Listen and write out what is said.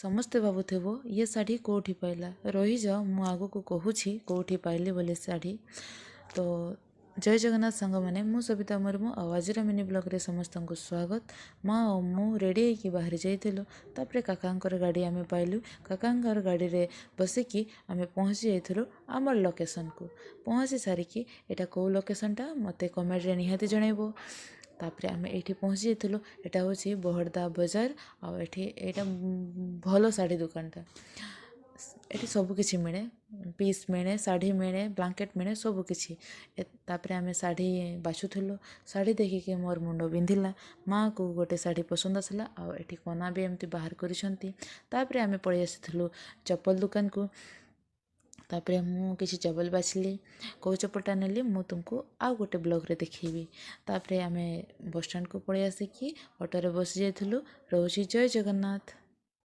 ସମସ୍ତେ ଭାବୁଥିବ ଇଏ ଶାଢ଼ୀ କେଉଁଠି ପାଇଲା। ରହିଯାଅ, ମୁଁ ଆଗକୁ କହୁଛି କେଉଁଠି ପାଇଲି ବୋଲି ଶାଢ଼ୀ। ତ ଜୟ ଜଗନ୍ନାଥ ସାଙ୍ଗମାନେ, ମୁଁ ସବିତା ମୁର୍ମୁ ଆଉ ଆଜିର ମିନି ବ୍ଲଗ୍ରେ ସମସ୍ତଙ୍କୁ ସ୍ୱାଗତ। ମା ଆଉ ମୁଁ ରେଡ଼ି ହେଇକି ବାହାରି ଯାଇଥିଲୁ। ତାପରେ କାକାଙ୍କର ଗାଡ଼ି ଆମେ ପାଇଲୁ। କାକାଙ୍କର ଗାଡ଼ିରେ ବସିକି ଆମେ ପହଞ୍ଚି ଯାଇଥିଲୁ ଆମର ଲୋକେସନ୍କୁ। ପହଞ୍ଚି ସାରିକି ଏଇଟା କେଉଁ ଲୋକେସନ୍ଟା ମୋତେ କମେଣ୍ଟରେ ନିହାତି ଜଣାଇବ। ତାପରେ ଆମେ ଏଇଠି ପହଞ୍ଚି ଯାଇଥିଲୁ। ଏଇଟା ହେଉଛି ବହରଦା ବଜାର ଆଉ ଏଠି ଏଇଟା ଭଲ ଶାଢ଼ୀ ଦୋକାନଟା। ଏଠି ସବୁକିଛି ମିଳେ, ପିସ୍ ମିଳେ, ଶାଢ଼ୀ ମିଳେ, ବ୍ଲାଙ୍କେଟ୍ ମିଳେ, ସବୁକିଛି। ତାପରେ ଆମେ ଶାଢ଼ୀ ବାଛୁଥିଲୁ। ଶାଢ଼ୀ ଦେଖିକି ମୋର ମୁଣ୍ଡ ବିନ୍ଧିଲା। ମାଆକୁ ଗୋଟେ ଶାଢ଼ୀ ପସନ୍ଦ ଆସିଲା ଆଉ ଏଠି କନା ବି ଏମିତି ବାହାର କରିଛନ୍ତି। ତାପରେ ଆମେ ପଳେଇ ଆସିଥିଲୁ ଚପଲ ଦୋକାନକୁ। ତାପରେ ମୁଁ କିଛି ଚପଲ ବାଛିଲି। କେଉଁ ଚପଲଟା ନେଲି ମୁଁ ତୁମକୁ ଆଉ ଗୋଟେ ବ୍ଲଗ୍ରେ ଦେଖେଇବି। ତାପରେ ଆମେ ବସଷ୍ଟାଣ୍ଡକୁ ପଳେଇ ଆସିକି ଅଟୋରେ ବସି ଯାଇଥିଲୁ। ରହୁଛି, ଜୟ ଜଗନ୍ନାଥ।